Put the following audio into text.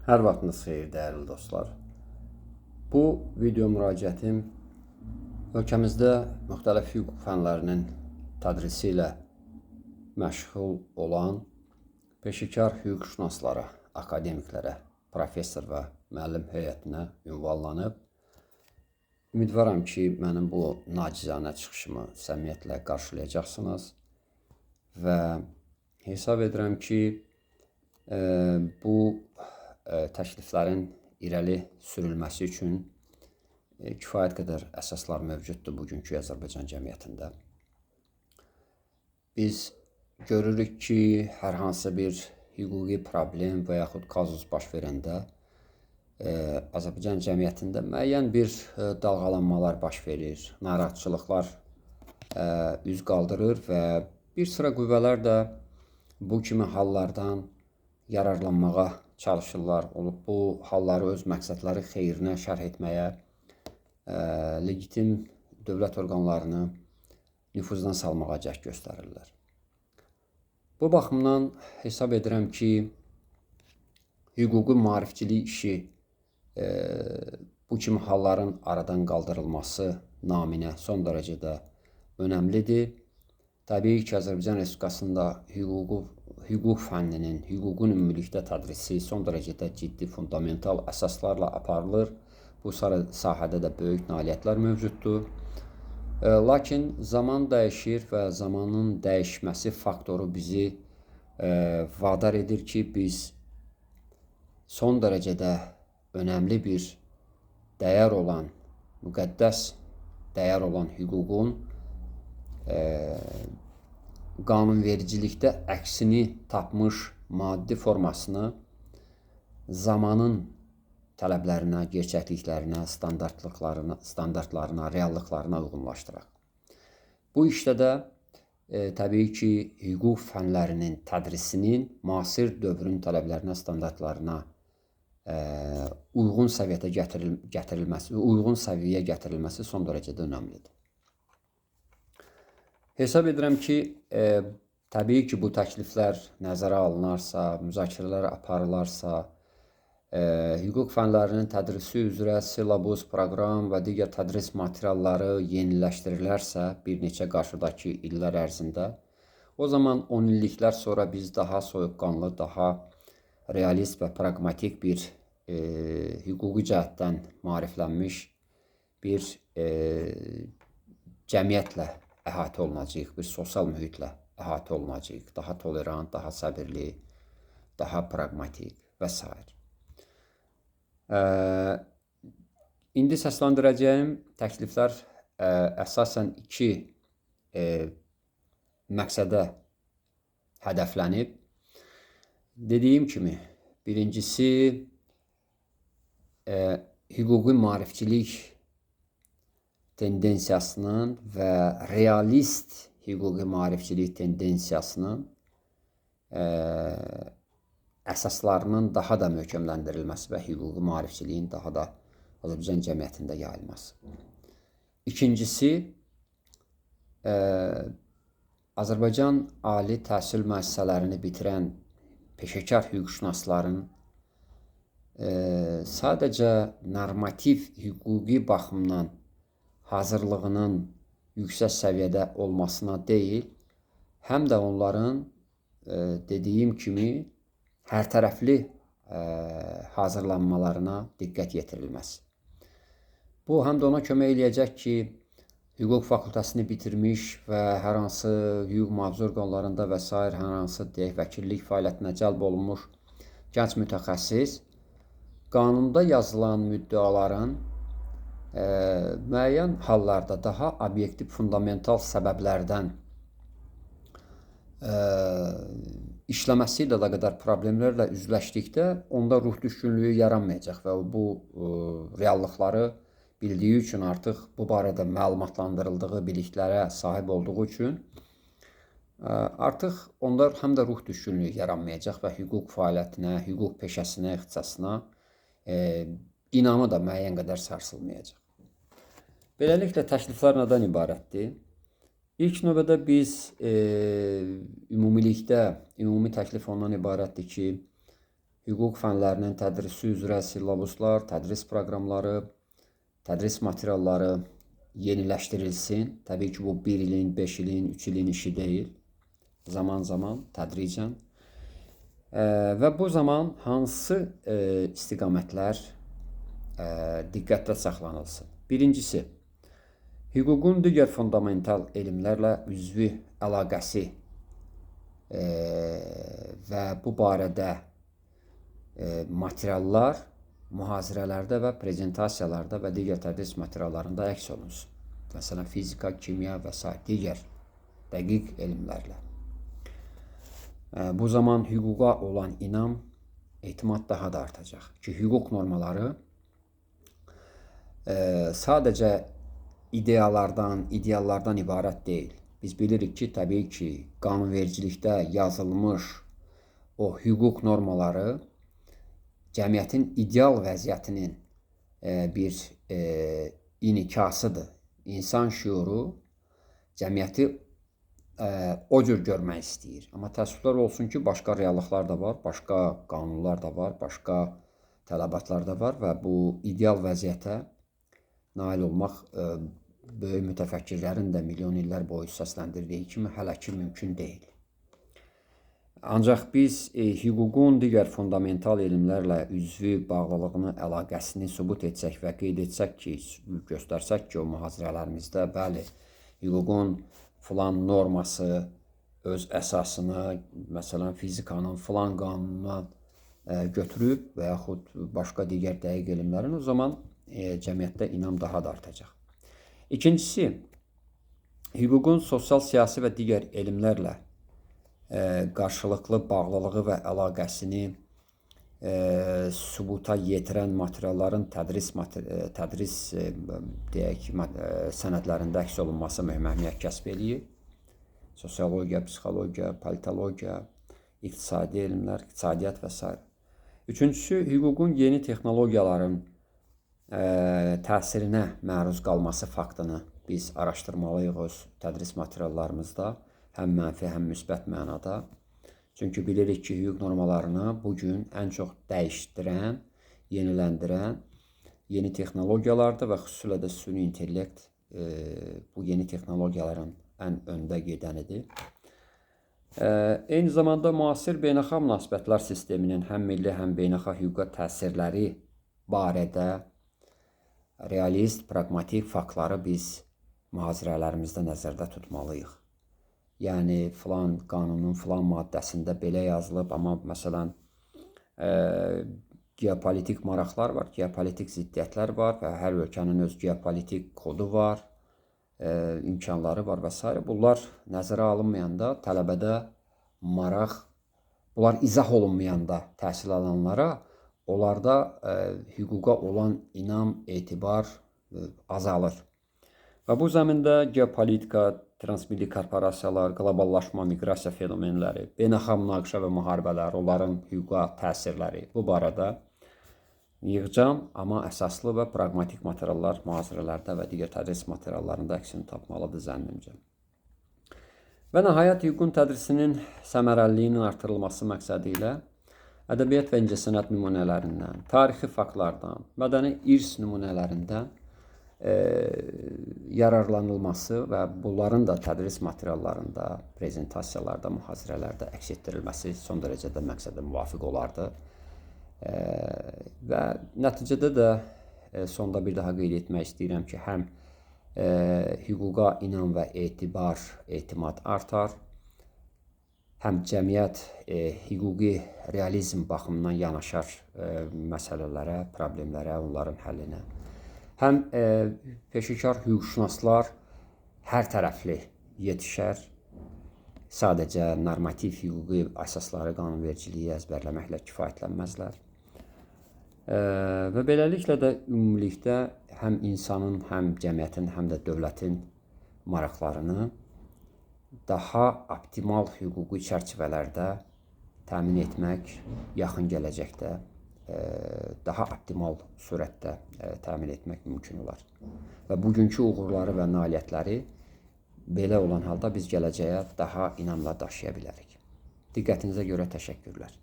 Hər vaxtınız xeyir, dəyərli dostlar. Bu video müraciətim ölkəmizdə müxtəlif hüquq fənlərinin tədrisi ilə məşğul olan peşəkar hüquqşünaslara, akademiklərə, professor və müəllim heyətinə ünvanlanıb. Ümidvaram ki, mənim bu nacizanə çıxışımı səmimiyyətlə qarşılayacaqsınız və hesab edirəm ki, bu təkliflərin irəli sürülməsi üçün kifayət qədər əsaslar mövcuddur bugünkü Azərbaycan cəmiyyətində. Biz görürük ki, hər hansı bir hüquqi problem və yaxud kazus baş verəndə Azərbaycan cəmiyyətində müəyyən bir dalğalanmalar baş verir, narahatçılıqlar üz qaldırır və bir sıra qüvvələr də bu kimi hallardan yararlanmağa çalışırlar. Olub bu halları öz məqsədləri xeyrinə şərh etməyə, legitim dövlət orqanlarını nüfuzdan salmağa cəhd göstərirlər. Bu baxımdan hesab edirəm ki, hüquqi maarifçilik işi bu kimi halların aradan qaldırılması naminə son dərəcədə önəmlidir. Təbii ki, Azərbaycan Respublikasında hüquq fənninin, hüququn ümumilikdə tədrisi son dərəcədə ciddi fundamental əsaslarla aparılır. Bu sahədə də böyük nailiyyətlər mövcuddur. Lakin zaman dəyişir və zamanın dəyişməsi faktoru bizi vadar edir ki, biz son dərəcədə önəmli bir dəyər olan, müqəddəs dəyər olan hüququn qanunvericilikdə əksini tapmış maddi formasını zamanın tələblərinə, gerçəkliklərinə, standartlarına, reallıqlarına uyğunlaşdıraq. Bu işdə də təbii ki, hüquq fənlərinin tədrisinin müasir dövrün tələblərinə, standartlarına uyğun səviyyədə gətirilməsi, uyğun səviyyəyə gətirilməsi son dərəcədə önəmlidir. Hesab edirəm ki, təbii ki, bu təkliflər nəzərə alınarsa, müzakirələr aparılarsa, hüquq fənlərinin tədrisi üzrə silabus, proqram və digər tədris materialları yeniləşdirilərsə bir neçə qarşıdakı illər ərzində, o zaman 10 illiklər sonra biz daha soyuqqanlı, daha realist və praqmatik bir hüquqi cəhətdən maariflənmiş bir cəmiyyətlə əhatə olunacaq, bir sosial mühitlə əhatə olunacaq, daha tolerant, daha səbirli, daha praqmatik və s. İndi səsləndirəcəyim təkliflər əsasən iki məqsədə hədəflənib. Dediyim kimi, birincisi hüquqi maarifçilik tendensiyasının və realist hüquqi maarifçilik tendensiyasının əsaslarının daha da möhkəmləndirilməsi və hüquqi maarifçiliyin daha da Azərbaycan cəmiyyətində yayılması. İkincisi, Azərbaycan ali təhsil müəssisələrini bitirən peşəkar hüquqşünasların sadəcə normativ hüquqi baxımdan hazırlığının yüksək səviyyədə olmasına deyil, həm də onların dediyim kimi hərtərəfli hazırlanmalarına diqqət yetirilməsi. Bu, həm də ona kömək eləyəcək ki, hüquq fakültəsini bitirmiş və hər hansı hüquq mühafizə orqanlarında və s. hər hansı deyək, vəkillik fəaliyyətinə cəlb olunmuş gənc mütəxəssis qanunda yazılan müddəaların müəyyən hallarda daha obyektiv, fundamental səbəblərdən işləməsi ilə əlaqədar problemlərlə üzləşdikdə onda ruh düşkünlüyü yaranmayacaq və bu reallıqları bildiyi üçün artıq bu barədə məlumatlandırıldığı biliklərə sahib olduğu üçün artıq onda həm də ruh düşkünlüyü yaranmayacaq və hüquq fəaliyyətinə, hüquq peşəsinə, ixtisasına inamı da müəyyən qədər sarsılmayacaq. Beləliklə, təkliflər nədən ibarətdir? İlk növbədə biz ümumilikdə, ümumi təklif ondan ibarətdir ki, hüquq fənlərinin tədrisi üzrə sillabuslar, tədris proqramları, tədris materialları yeniləşdirilsin. Təbii ki, bu 1 ilin, 5 ilin, 3 ilin işi deyil. Zaman-zaman, tədricən. Və bu zaman hansı istiqamətlər diqqətdə saxlanılsın? Birincisi, hüququn digər fundamental elmlərlə üzvü əlaqəsi və bu barədə materiallar mühazirələrdə və prezentasiyalarda və digər tədris materiallarında əks olunsun. Məsələn, fizika, kimya və sair digər dəqiq elmlərlə. Bu zaman hüquqa olan inam, etimad daha da artacaq ki, hüquq normaları sadəcə ideyalardan, ideallardan ibarət deyil. Biz bilirik ki, təbii ki, qanunvericilikdə yazılmış o hüquq normaları cəmiyyətin ideal vəziyyətinin bir inikasıdır. İnsan şüuru cəmiyyəti o cür görmək istəyir. Amma təəssüflər olsun ki, başqa reallıqlar da var, başqa qanunlar da var, başqa tələbatlar da var və bu ideal vəziyyətə nail olmaq böyük mütəfəkkirlərin də milyon illər boyu səsləndirdiyi kimi hələ ki mümkün deyil. Ancaq biz hüququn digər fundamental elmlərlə üzvü bağlılığını, əlaqəsini sübut etsək və qeyd etsək ki, göstərsək ki, o mühazirələrimizdə bəli, hüququn filan norması öz əsasını, məsələn, fizikanın filan qanunundan götürüb və yaxud başqa digər dəqiq elmlərin, o zaman cəmiyyətdə inam daha da artacaq. İkincisi, hüququn sosial, siyasi və digər elmlərlə qarşılıqlı bağlılığı və əlaqəsini sübuta yetirən materialların tədris deyək, sənədlərində əks olunması mühüm əhəmiyyət kəsb eləyir. Sosiologiya, psixologiya, politologiya, iqtisadi elmlər, iqtisadiyyat və s. Üçüncüsü, hüququn yeni texnologiyaların təsirinə məruz qalması faktını biz araşdırmalıyıq öz tədris materiallarımızda, həm mənfi, həm müsbət mənada. Çünki bilirik ki, hüquq normalarını bugün ən çox dəyişdirən, yeniləndirən yeni texnologiyalardır və xüsusilə də süni intellekt bu yeni texnologiyaların ən öndə gedənidir. Eyni zamanda müasir beynəlxalq münasibətlər sisteminin həm milli, həm beynəlxalq hüquqa təsirləri barədə realist, praqmatik faktları biz mühazirələrimizdə nəzərdə tutmalıyıq. Yəni, filan qanunun filan maddəsində belə yazılıb, amma məsələn, geopolitik maraqlar var, geopolitik ziddiyyətlər var və hər ölkənin öz geopolitik kodu var, imkanları var və s. Bunlar nəzərə alınmayanda tələbədə maraq, bunlar izah olunmayanda təhsil alanlara, onlarda hüquqa olan inam, etibar azalır. Və bu zəmində geopolitika, transmilli korporasiyalar, qloballaşma, miqrasiya fenomenləri, beynəlxalq münaqişə və müharibələr, onların hüquqa təsirləri bu barədə yığcam, amma əsaslı və praqmatik materiallar mühazirələrdə və digər tədris materiallarında əksini tapmalıdır zənnimcə. Və nəhayət, hüququn tədrisinin səmərəliliyinin artırılması məqsədi ilə ədəbiyyat və incəsənət nümunələrindən, tarixi faktlardan, mədəni irs nümunələrindən yararlanılması və bunların da tədris materiallarında, prezentasiyalarda, mühazirələrdə əks etdirilməsi son dərəcədə məqsədə müvafiq olardı. Və nəticədə də sonda bir daha qeyd etmək istəyirəm ki, həm hüquqa inam və etibar, etimad artar, həm cəmiyyət hüquqi realizm baxımından yanaşar məsələlərə, problemlərə, onların həllinə. Həm peşəkar hüquqşünaslar hər tərəfli yetişər, sadəcə normativ hüquqi əsasları, qanunvericiliyi əzbərləməklə kifayətlənməzlər. Və beləliklə də ümumilikdə həm insanın, həm cəmiyyətin, həm də dövlətin maraqlarını daha optimal hüquqi çərçivələrdə təmin etmək yaxın gələcəkdə daha optimal sürətdə təmin etmək mümkün olar. Və bugünkü uğurları və nailiyyətləri belə olan halda biz gələcəyə daha inamla daşıya bilərik. Diqqətinizə görə təşəkkürlər.